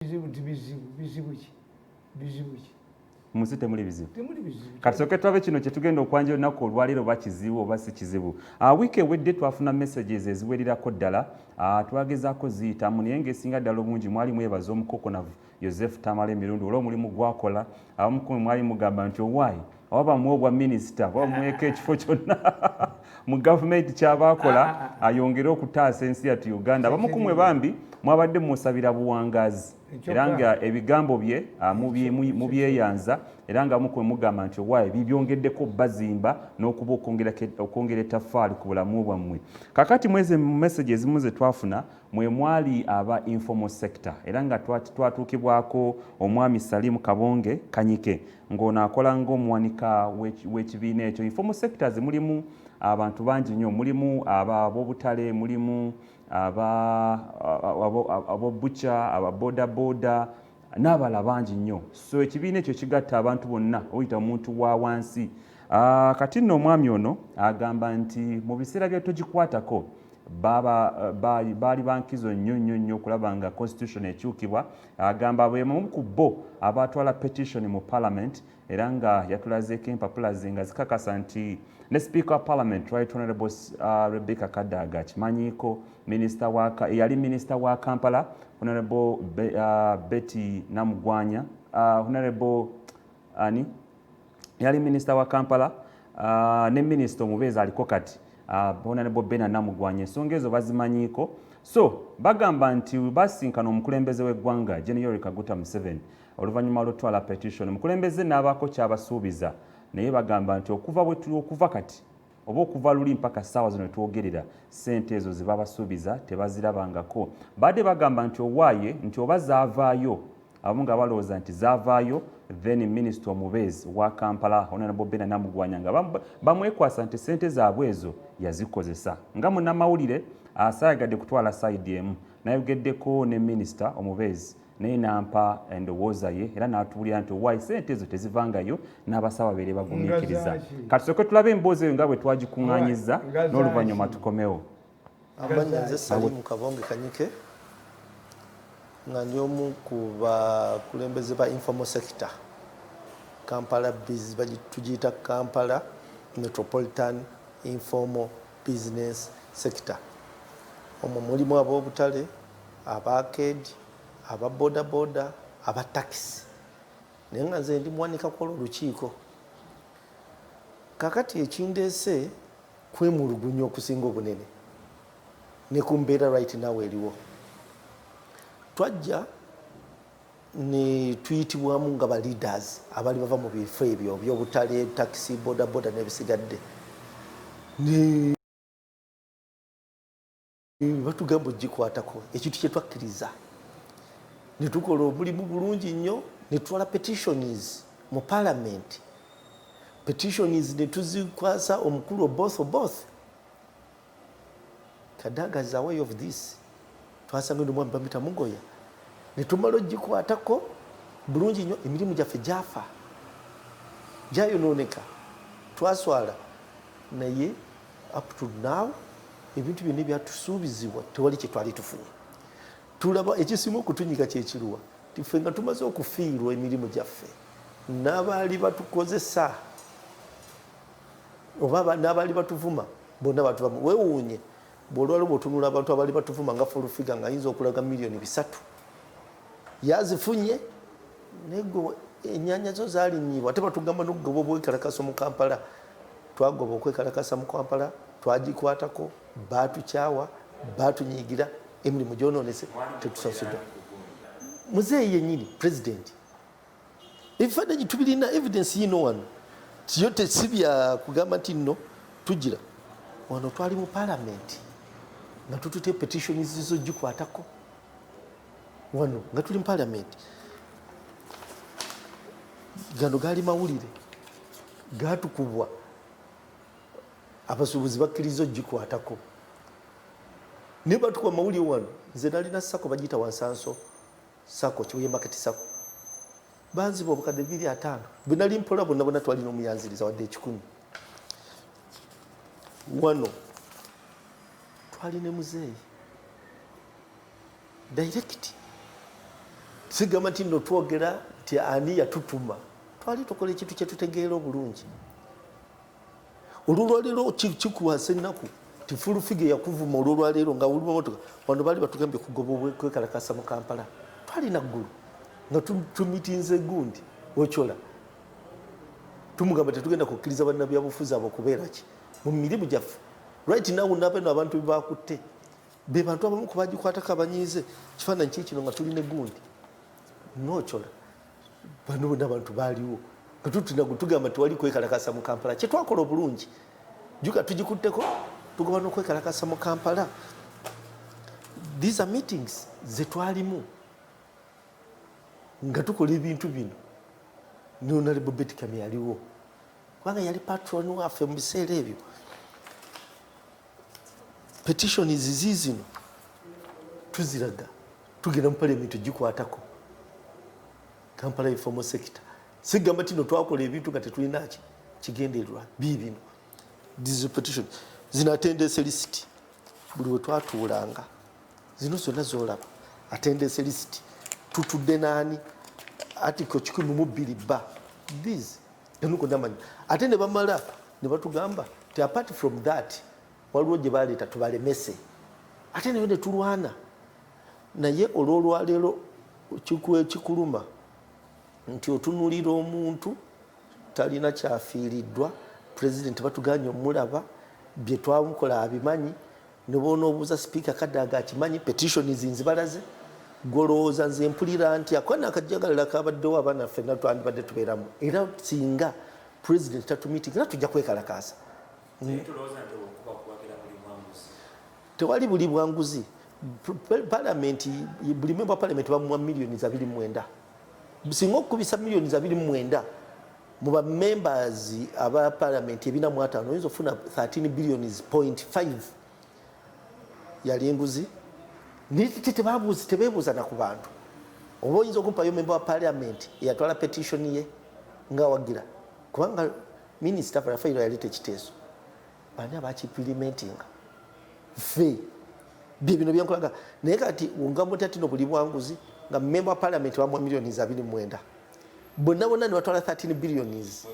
Bizibu nti bizibu, bizibu ki? Bizibu ki? Mu nsi temuli bizibu. Temuli bizibu. Katusooke tulabe kino kye tugenda okwanja olunaku olwaleero, oba kizibu oba si kizibu. Wiiki ewedde twafuna messages eziwererako ddala. Twagezaako ziyitamu, naye ng'esinga ddala obungi mwali mwebaza omukokonavu Yosefu Tamale Mirundi olw'omulimu gwakola. Abamu ku mwali mugamba nti owaayi oba bamuwe obwa minisita oba bamuweeko ekifo kyonna mu gavumenti kyaba akola ayongere okutaasa ensi yattu Uganda. Abamu ku mwe bambi mwabadde musabira buwangaazi, era nga ebigambo bye mubyeyanza, era nga mukwe mugamba nti owaayi bibyongeddeko bazimba n'okuba okwongera ettaffaali ku bulamu bwammwe. Kakati mweze message ezimu ze twafuna mwe mwali aba informal sector, era nga twatuukibwako omwami Salim Kabonge Kanyike, ng'ono akola ng'omuwanika w'ekibiina ekyo. Informal sectors mulimu abantu bangi nnyo, mulimu ab'obutale, mulimu abobucha, ababodaboda n'abalala bangi nnyo. So ekibiina ekyo kigatta abantu bonna oyita omuntu wa wansi. Kati nno omwami ono agamba nti mu biseera bya togikwatako baali bankizo nnyo nnyo nnyo okulaba nga constitution ekyukibwa. Agamba bwe mu ku bo abatwala petition mu parliament, era nga yatulazeeko empapula ze nga zikakasa nti ne Speaker wa Parliament, Right Honorable Rebecca Kadaga, kimanyiiko eyali minisita wa Kampala, Honorable Betty Namugwanya, Honorable ani yali minisita wa Kampala, ne minisita omubeezi aliko kati, Honorable Bena Namugwanya, ensonga ezo bazimanyiiko. So bagamba nti basinkana omukulembeze w'eggwanga Gen Yoweri Kaguta Museveni oluvannyuma lw'otwala petition, omukulembeze n'abaako kyabasuubiza, naye bagamba nti okuva bwe tuli, okuva kati oba okuva luli mpaka ssaawa zino twogerera, ssente ezo ze babasuubiza tebazirabangako. Badde bagamba nti owaaye nti oba zaavaayo, abamu nga balowooza nti zaavaayo, then minisita omubeezi wa Kampala, Honorable Bena Namugwanya, nga bamwekwasa nti ssente zaabwe ezo yazikozesa. Nga munnamawulire asaayagadde kutwala side emu, nayogeddeko ne minisita omubeezi, naye nampa endowooza ye era n'atuwulira nti owaayi ssente ezo tezivangayo, n'abasaba babeere bagumiikiriza. Katusooke tulabe emboozi eyo nga bwe twagikuŋŋaanyizza, n'oluvannyuma tukomewo. Amannya nze Salimu Kabonge Kanyike, nga ndi omu ku bakulembeze ba informal sector Kampala, tugiyita Kampala Metropolitan Informal Business Sector. Omwo mulimu ab'obutale, aba arcade, aba bodaboda, aba takisi, naye nga nze ndi muwanika kwolwo olukiiko. Kakati ekindeese kwemulugunya okusinga obunene ne ku mbeera right now eriwo. Twajja ne tuyitibwamu nga ba leaders abali bava mu bifo ebyo byobutale, taxi, boda boda n'ebisigadde, ne batugamba ogikwatako, ekintu kye twakkiriza, ne tukola omulimu bulungi nnyo, ne tutwala petitions mu parliament, petitions ne tuzikwasa omukulu Oboth Oboth. Kadaga is aware of this. Twasanga nomwami bamita Mugoya, ne tumala ogikwatako bulungi nnyo. Emirimu gyaffe gyafa, gyayonooneka, twaswala, naye up to now ebintu byonna ebyatusuubizibwa tewali kyetwali tufunye. Tulaba ekisinga okutunyiga kyekiruwa tiffe nga tumaze okufiirwa emirimu gyaffe, n'abaali batukozesa oba n'abaali batuvuma bonna batuvamu. Weewuunye bw'olwala bw'otunula abantu abaali batuvuma nga Full Figure ng'ayinza okulaga miliyoni 3 yazifunye, naye gwe ennyanya zo zaalinyibwa. Ate batugamba n'okugoba obwekalakaso mu Kampala. Twagoba okwekalakasa mu Kampala, twagikwatako, batukyawa, batunyiigira, emirimu gyonoonese, tetusasuddwa. Muzeeyi yennyini president, ebifaananyi tubirina, evidence yino wano, tiyo tesi bya kugamba nti nno tugira wano. Twali mu parliament nga tutute petitions zo gikwatako wano nga tuli mu parliament. Gano gaali mawulire gatukubwa, abasuubuzi bakkiriza ogikwatako, naye batukuba mawulire wano. Nze nalina SACCO bagiyita Wansanso SACCO, Kibuye Market SACCO, banziba obukadde 250. Bwe nali mpola bonna bonna twalina omuyanziriza wadde 100. Wano twali ne muzeeyi direct. Sigamba nti nno twogera nti ani yatutuma, twali tukola ekintu kyetutegeera obulungi. Olwolwaleero kikuwasa ennaku ti Full Figure yakuvuma. Olwolwaleero nga oli mamotoka, wano baali batugambye kugoba kwekalakasa mu Kampala, twalina ggulu nga tumitinze gundi Ochola, tumugamba tetugenda kukkiriza bannabyabufuzi abo kubeera ki mu mirimu gyaffe. Right now nabeno abantu bebakutte be bantu abamu kubagikwatako abanyiize. Kifaananyi kikino nga tulina egundi nochola, bano bonna abantu baaliwo nga tutinagu tugamba tewali kwekalakasa mu Kampala. Kyetwakola obulungi, juga tugikutteko, tugoba n'okwekalakasa mu Kampala. These are meetings zetwalimu nga tukola ebintu bino. Ne Honorable Beti Kamya yaliwo, kubanga yali patron waffe mu biseera ebyo. Petition zizino tuziraga, tugenda mu parliament gikwatako Kampala informal sector. Sigamba tino twakola ebintu nga tetulina ki kigendererwa. Biibino, these petition zino, attendance list buli we twatuulanga, zino zonna zolaba, attendance list, tutudde naani, article 102 ba these enukodamanya. Ate ne bamala ne batugamba ti apart from that waliwo gye baleeta tubalemese, ate nayo ne tulwana. Naye olwolwaleero kikuluma nti otunulira omuntu talina kyafiiriddwa. Pulezidenti batuganye omulaba, bye twamukola abimanyi, ne bonoobuuza Sipiika Kadaga akimanyi. Petitions nzibalaze. Golowooza nze mpulira ntya kwana akajagalala kabaddewo? Abaana ffenna twandibadde tubeeramu, era singa pulezidenti tatumitinga, era tujja kwekalakaasa. Tewali buli bwanguzi. Palamenti, buli memba wa palamenti bamuwa miliyoni 29. Singa okukubisa miliyoni 29 mu bamembers aba palamenti 45, oyinza okufuna 13 billions point 5. Yali enguzi, tebeebuuza na ku bantu. Oba oyinza okumpayo memba wa parliament eyatwala petition ye nga wagira, kubanga minisita Rafairo yali tekiteeso. Bani abakiimplementinga? Ffe. Bye bino byenkolaga. Naye kati ngamba otya tino buli bwanguzi nga memba wa parliament bamuwa miliyoni 29, bonna bonna ne batwala 13 billions?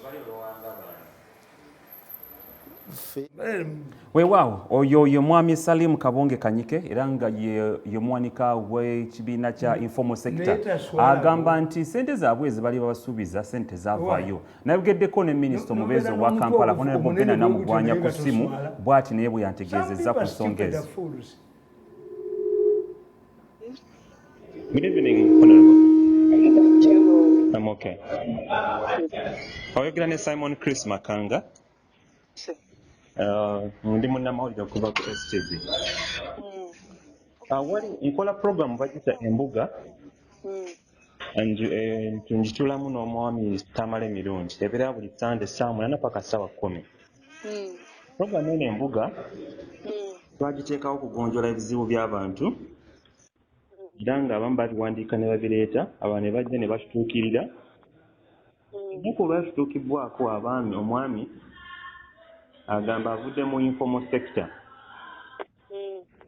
Ffe. Weewaawo, oyo ye Mwami Salim Kabonge Kanyike, era nga ye muwanika w'ekibiina kya informal sector. Naye taswala. Agamba nti sente zaabwe ezibali babasuubiza, sente zaavaayo. Nayogeddeko ne minisita omubeezi Nobeera owa n'omutwe Kampala, Honorable omunene Bena bwe gutyo, Namugwanya naye ku nga ssimu, toswala. Bw'ati naye bwe yantegeezezza Some ku people are nsonga stupid ezo. fools. Good evening, Honorable. I'm okay. Oyogera ne Simon Chris Makanga. Ndi munnamawulire okuva ku STV. Wali nkola program bagiyita Embuga. Ngituulamu n'omwami Tamale Mirungi. Ebeera buli Sande ssaawa 8 paka ssaawa 10. Program eno Embuga twagiteekawo okugonjoola ebizibu by'abantu, era ng'abamu babiwandiika ne babireeta, abalala ne bajja ne batutuukirira. Olunaku olwatutuukibwako abaami, omwami agamba avudde mu informal sector,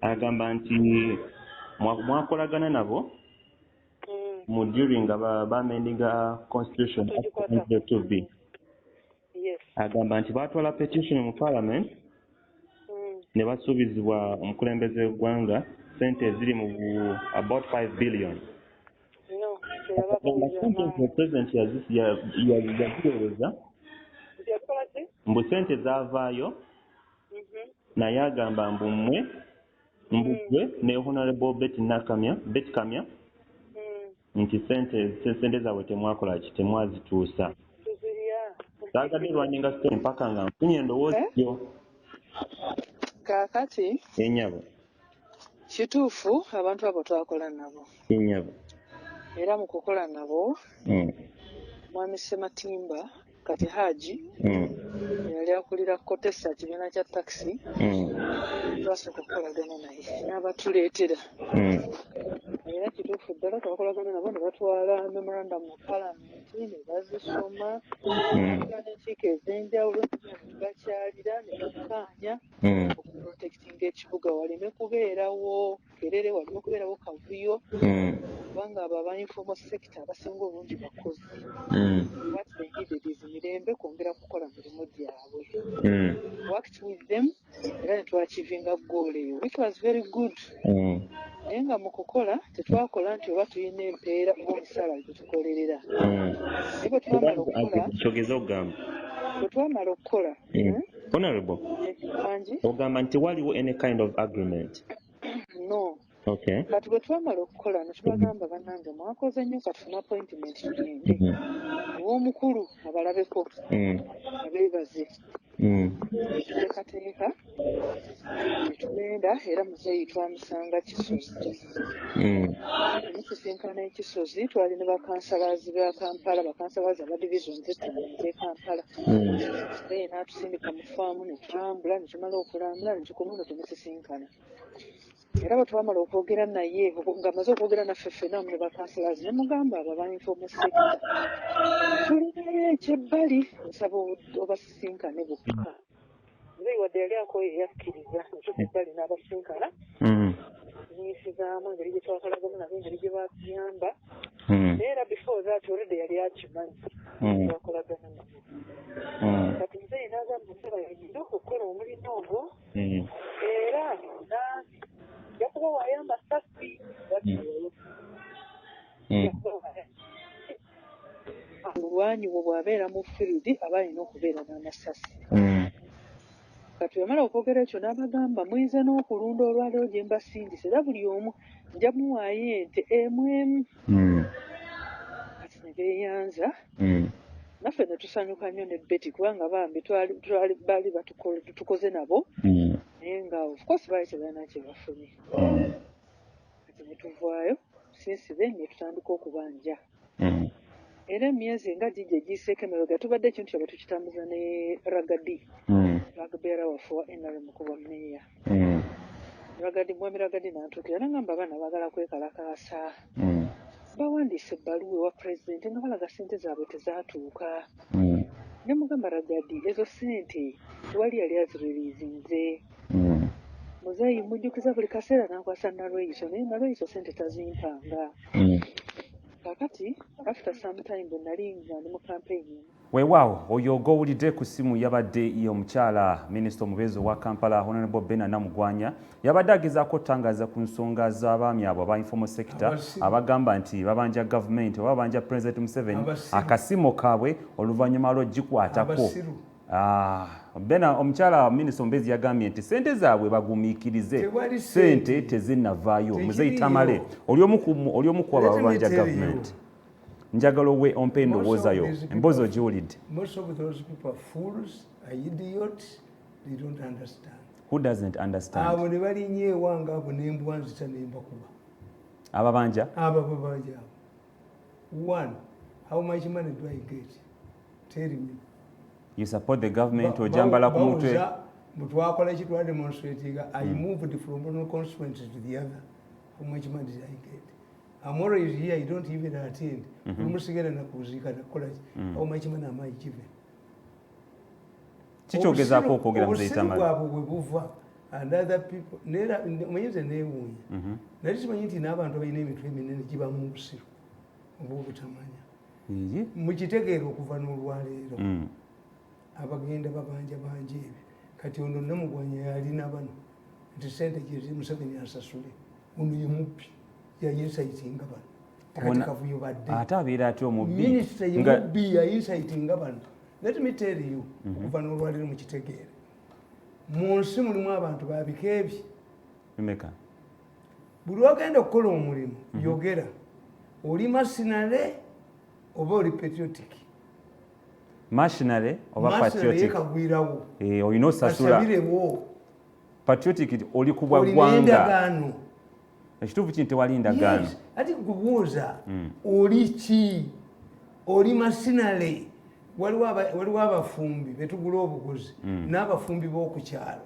agamba nti mwakolagana nabo mu during nga bamendinga constitution Tugikwata. 2B. Agamba nti baatwala petition mu parliament ne basuubizibwa omukulembeze w'eggwanga sente eziri mu about 5 billion. No, Agamba sente ezo president yaziweereza. Yakola ki? Mbu sente zaavaayo, naye agamba mbu mmwe, mbu ggwe ne Honorable Betty Nakamya, Betty Kamya, nti sente zaabwe temwakola ki, temwazituusa. Tuzirya. Saagadde lwaninga story mpaka nga nfunye endowooza Eh? yo. Kaakati Ennyabo. kituufu, abantu abo twakola nabo. Ennyabo. Era mu kukola nabo, Mwami Sematimba, kati Haji, yali akulira Kotesa, kibiina kya takisi. Twasooka okukolagana naye n'abatuleetera. Era kituufu ddala twakolagana nabo ne batwala memorandum mu palamenti ne bazisoma n'enkiiko ez'enjawulo, ne bakyalira ne bakkaanya okuprotectinga ekibuga, waleme kubeerawo kerere, waleme kubeerawo kavuyo. Kubanga abo aba informal sector abasinga obungi bakozi. What they needed is mirembe kwongera kukola mirimu gyabwe. Worked with them era ne twachievinga goal eyo, which was very good. Naye nga mu kukola tetwakola nti oba tulina empeera oba omusaala gwe tukolerera. Naye bwe twamala okukola, Kyogeza okugamba bwe twamala okukola, Honorable, wangi? Ogamba nti waliwo any kind of agreement? No. Okay. Kati bwe twamala okukola ne tubagamba, bannange, mwakoze nnyo, katufune appointment tugende ew'omukulu abalabeko, abeebaze. Tuteekateeka ne tugenda, era muzeeyi twamusanga Kisozi. Omusisinkana ekisozi, twali ne bakansalazi ba Kampala, bakansalazi aba divisions ettaano ez'e Kampala. Muzeeyi n'atusindika mu faamu ne tulambula, ne tumala okulambula ne tukoma ne tumusisinkana. Era bwe twamala okwogera naye, ng'amaze okwogera naffe ffenna wamu ne bakansalazi, ne mugamba, abo aba informal sector tulinayo ekyebbali, nsaba obasisinkane bokka. Muzeeyi wadde yali akooye, yakkiriza netuka ebbali n'abasinkana. Nyisizaamu engeri gye twakolagamu nabo, engeri gye batuyamba. Naye era before that already yali akimanyi twakolagana nabo. Kati muzeeyi n'agamba nsaba yagende okukola omulimu ogwo, era nange nja kuba wayamba sasi. Omulwanyi wo bw'abeera mu field aba alina okubeera n'amasasi. Kati wamala okwogera ekyo n'abagamba, muyinza n'okulunda olwaleero gye mbasindise, era buli omu nja muwaayo ente emu emu. Kati ne beeyanza, naffe ne tusanyuka nnyo ne Betty, kubanga bambi baali tukoze nabo, naye nga of course baali tebalina kye bafunye. Kati ne tuvaayo, since then ne tutandika okubanja. Era emyezi nga gijja egiyiseeko emabega, tubadde ekintu kyabwe tukitambuza ne Ragadi, ragbeera waffe wa NRM kuba meeya. Ragadi, mwami Ragadi nantuukira nagamba, abaana baagala kwekalakaasa, bawandiise ebbaluwa ewa pulezidenti nga balaga ssente zaabwe tezaatuuka. Ne mugamba, Ragadi, ezo ssente tewali yali azireleasinze. Muzeeyi mujjukiza buli kaseera n'ankwasa Nalweyiso, naye Nalweyiso ssente tazimpanga. Kakati after some time bwe nali nga ndi mu campaign Weewaawo, oyo gw'owulidde ku ssimu yabadde ye omukyala minisita omubeezi owa Kampala, Honorable Bena Namugwanya. Yabadde agezaako otangaza ku nsonga z'abaami abo aba informal sector Abasiru. abagamba nti babanja gavumenti oba babanja President Museveni Abasiru. akasimo kaabwe oluvannyuma lw'ogikwatako. Abasiru. Ah, Bena omukyala minisita omubeezi yagambye nti sente zaabwe bagumiikirize, Tewali sente sente. tezinnavaayo. Muzeeyi Tekiriiyo. Tamale, oli omu ku abo Let me ababanja tell you. gavumenti. Njagala owe ompe endowooza yo, emboozi ogiwulidde. Most of those people are fools, are idiots, they don't understand. Who doesn't understand? Abo ne balinnya ewange abo nembwa nzita nembakuba. Ababanja? Abo babanja abo. One, how much money do I get? Tell me. You support the government, ojambala ku mutwe. Bawuza, mbu twakola ki, twademonstratinga. I moved from one constituency to the other. How much money did I get? I'm always here, I don't even attend. Olumu nakuziika nakukola ki? How much money am I given? Kikyogezaako okwogera, Muzeeyi Obusiru Tamale? bwabwe bwe buva and other people neera omanyi nze neewuunya, nali simanyi nti n'abantu abalina emitwe eminene gibamu obusiru oba obutamanya. Iye. Mukitegeera okuva n'olwaleero, abagenda babanja banja ebyo. Kati ono Namugwanya yalina bano nti sente gyezi Museveni asasule, ono ye mubbi, yayinsaitinga bano. Kati kavuyo badde. Ate abeera atya omubbi? Minisita ye mubbi, yayinsaitinga bano. Let me tell you, okuva n'olwaleero mukitegeere, mu nsi mulimu abantu babika ebi. Bimeka? Buli lwogenda okukola omulimu, yogera oli mercenary oba oli patriotic. Mercenary oba Mercenary patriotic? Kagwirawo. Eh, olina osasula. Asabirewo. Patriotic oli ku bwa Olina ggwanga. endagaano. Ekituufu kini tewali ndagaano. Yes, ati kubuuza oli ki? Oli mercenary? Waliwo abafumbi betugula obuguzi n'abafumbi b'oku kyalo.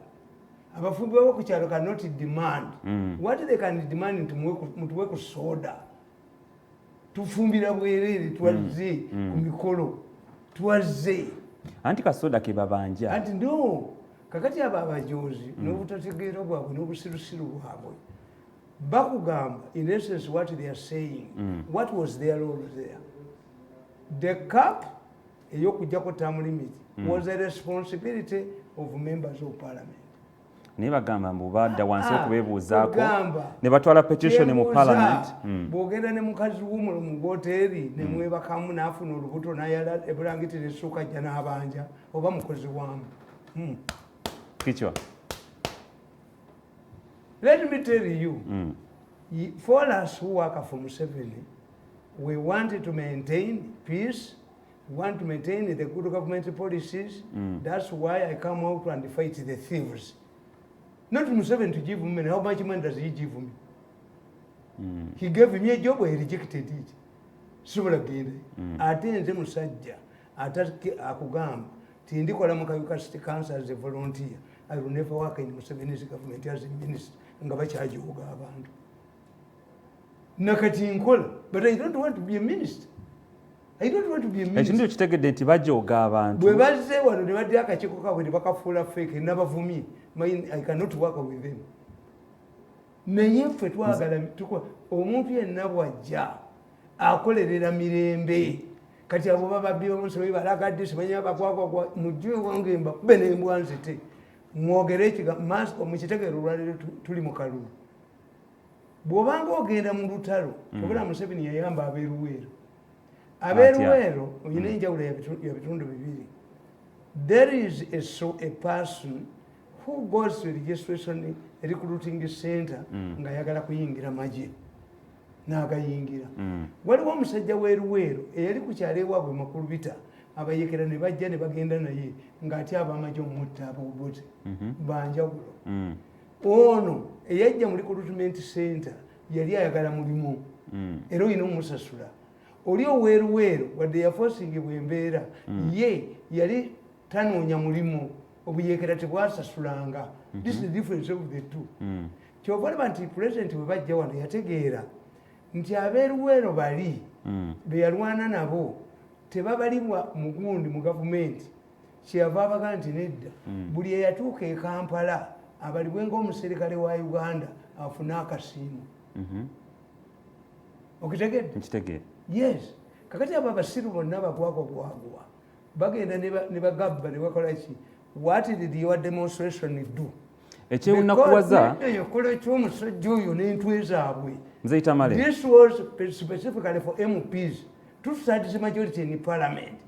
Abafumbi b'oku kyalo cannot demand. What they can demand nti mutuwe ku soda, tufumbira bwereere, twazze ku mikolo, twazze. Anti kasoda ke babanja. Anti no, kakati abo abajozi n'obutategeera bwabwe n'obusirusiru bwabwe. Bakugamba, in essence, what they are saying, what was their role there? The cap ey'okuggyako term limit was a responsibility of members of parliament. Naye bagamba mbu badda wansi Ah, okubeebuuzaako kugamba, ne batwala petition mu Kyembuuza, parliament. Bw'ogenda ne mukazi wo mu woteeri ne mwebakamu n'afuna olubuto n'ayala ebulangiti nessuuka ajja n'abanja oba mukozi waamu. Kichwa. Let me tell you, for us who work for Museveni, we want to maintain peace, we want to maintain the good government policies. That's why I come out and fight the thieves. Not Museveni to give me money. How much money does he give me? He gave me a job, I rejected it. Sobola genda. Ate nze musajja ate akugamba tindikola mu Kayuka City Council as a volunteer. I will never work in Museveni's government as a minister nga bakyajoga abantu. Nakati nkola, but I don't want to be a minister. I don't want to be a Ekintu minister. kitegedde nti bajooga abantu. Bwe bazze wano ne badde akakiiko kaabwe ne bakafuula fake, nabavumye. I cannot work with them. Naye ffe twagala omuntu yenna bw'ajja akolerera mirembe. Kati abo bababbi bamusomi balagadde simanyi abakwakwa mujje wange mbakube n'embwa nzite. Mwogere mukitegeere olwaleero tuli mu kalulu. Bw'obanga ogenda mu lutalo, obula Museveni yayamba ab'eruweero. Ab'eruweero olina enjawulo ya bitundu bibiri. There is a person who goes to registration recruiting center ng'ayagala kuyingira magye n'agayingira. Waliwo omusajja w'eruweero eyali ku kyalo ewaabwe Makulubita, abayekera ne bajja ne bagenda naye ng'ate abamagye omutta abobote banjawulo. Ono eyajja mu recruitment center yali ayagala mulimu era olina omusasula. Oli oweeruweeru wadde yafoosingibwa embeera, ye yali tanoonya mulimu, obuyekera tebwasasulanga. This is the difference of the two. Kyova olaba nti Pulezidenti bwe bajja wano yategeera nti abeeruweero bali be yalwana nabo tebabalibwa mugundi mu gavumenti. Kyeyava abaga nti nedda, buli eyatuuka e Kampala abalibwe ng'omuserikale wa Uganda afune akasiimo. Okitegedde? Nkitegeera. Yes. Kakati abo abasiru bonna bagwagwagwagwa bagenda ne bagabba ne bakola ki? What did your demonstration do? Ekyewunakuwaza Yokola ekyomusajja oyo n'entwe zaabwe. Nze Tamale. This was specifically for MPs, two-thirds majority in parliament.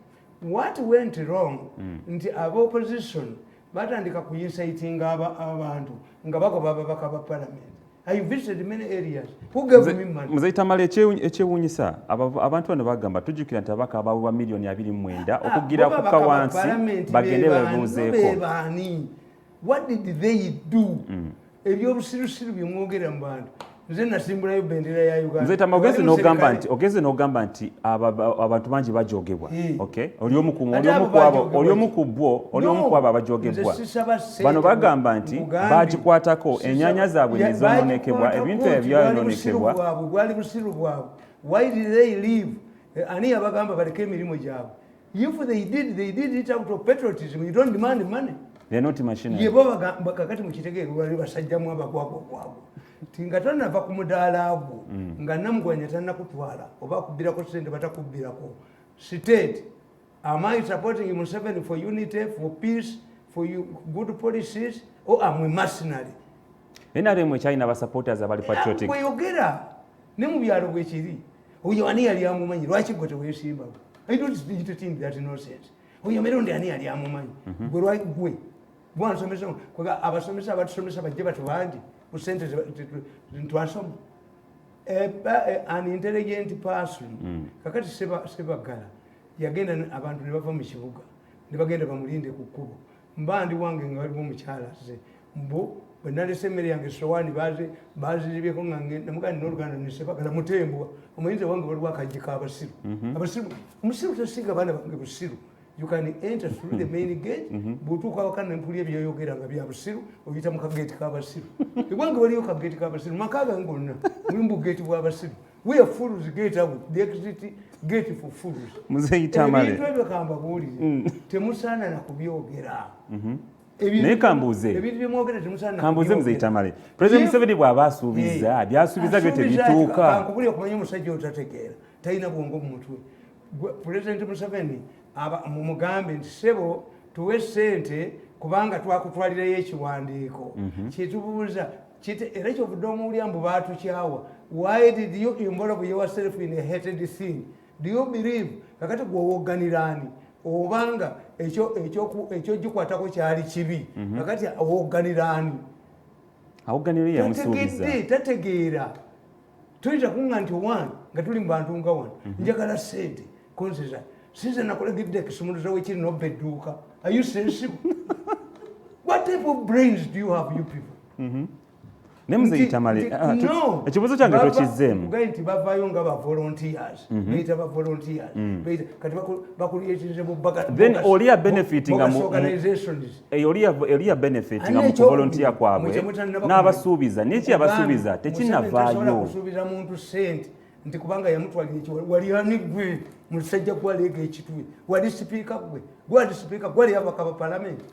What went wrong nti aba opposition batandika kuincitinga abantu nga bagoba ababaka ba parliament. I visited many areas. Who gave me money? Muzeyi Tamale, ekyewuunyisa abantu bano bagamba tujjukira nti ababaka abaweebwa miliyoni 29 okugira Bo kuka babaka ba wansi parliament bagende be baani? bebuuzeeko. Be baani? What did they do? Ebyobusirusiru byemwogera mu bantu, nze nasimbulayo bendera ya Uganda. Muzeyi Tamale, ogeze Tewali n'ogamba muserikale. nti ogeze n'ogamba nti abantu bangi bajogebwa. Okay, oli omu ku Ate oli omu abo ku abo bajogebwa oli omu ki? ku bwo, oli omu No, ku abo abajogebwa. nze sisaba ssente. Bano bagamba nti Nkugambye. bagikwatako ennyaanya zaabwe ne zoonoonekebwa, Bagikwatako ebintu nti ebyo bwali busiru byayonoonekebwa. bwabwe, bwali busiru bwabwe. Why did they leave? Ani yabagamba baleke emirimu gyabwe? If they did, they did it out of patriotism. You don't demand money. They are not machinery. Ye bo bagamba kakati mukitegeere olwali basajjamu abagwagwagwagwa ti nga tonava ku mudaala gwo nga namugwanya tannakutwala oba akubbirako sente batakubbirako. State, am I supporting Museveni for unity, for peace, for you, good policies, or am a mercenary? NRM ekyalina abasupporters abali patriotic. Bweyogera ne mu byalo bwekiri, oyo ani yali amumanyi? Lwaki gwe teweesimbawo? I don't entertain that nonsense. Oyo mirundi ani yali amumanyi? Gwe gwe gwansomesa kwega abasomesa abatusomesa bajje batu bangi ku sente twasoma. An intelligent person. Kakati Sebagala yagenda abantu ne bava mu kibuga ne bagenda bamulinde ku kkubo. Mba ndi wange nga waliwo omukyala azze mbu bwe nalese emmere yange sowaani baziribyeko nga namugamba n'oluganda ne Sebagala mutembwa omuyinza wange waliwo akajji k'abasiru. Abasiru, omusiru tasiga baana bange busiru. You can enter through the main gate. Bw'otuuka awaka nempulya ebyoyogera nga bya busiru, oyita mu kageeti k'abasiru. Ewange waliyo kageeti k'abasiru, maka gange gonna mulimu bugeeti bw'abasiru. We are fools gate out, the exit gate for fools. Muzeeyi Tamale. Ebintu ebyo kambabuulire, temusaana na kubyogera. Naye kambuuze. Ebintu byemwogera temusaana. Kambuuze, Muzeyi Tamale, President Museveni bw'aba asuubiza, byasuubiza byo tebituuka. Kankubuli, okumanya omusajja otategeera, talina bwongo mu mutwe. President Museveni mumugambe nti, "Sebo, tuwe sente kubanga twakutwalirayo ekiwandiiko." Kyetubuuza era kyovudde omuwulya mbu batukyawa. Why did you involve yourself in a hated thing? Do you believe kakati gwowogganiraani obanga ekyogikwatako kyali kibi? Kakati owogganiraani? Awogganira yamusuubiza. Tategedde, tategeera. Tuyinza kuŋŋa nti one nga tuli mu bantu nga wano, njagala sente konzeza sinze nakulegedde ekisumuluzo wekiri nobba edduuka. Are you sensible? What type of brains do you have, you people? Naye Muzeyi Tamale, No. ekibuuzo kyange tokizzeemu. Kugaye nti bavaayo nga ba volunteers, beyita ba volunteers. Kati bakulietirize bu Then oli ya benefitinga bogus organizations. Oli ya benefitinga mu kuvolunteer kwabwe n'abasuubiza, naye kyeyabasuubiza tekinnavaayo. Kusuubiza muntu sente nti kubanga yamutwalira ekiwa, wali ani gwe musajja gwaleega ekitwe? Wali sipiika gwe, gwali sipiika, gwali abaka ba palamenti.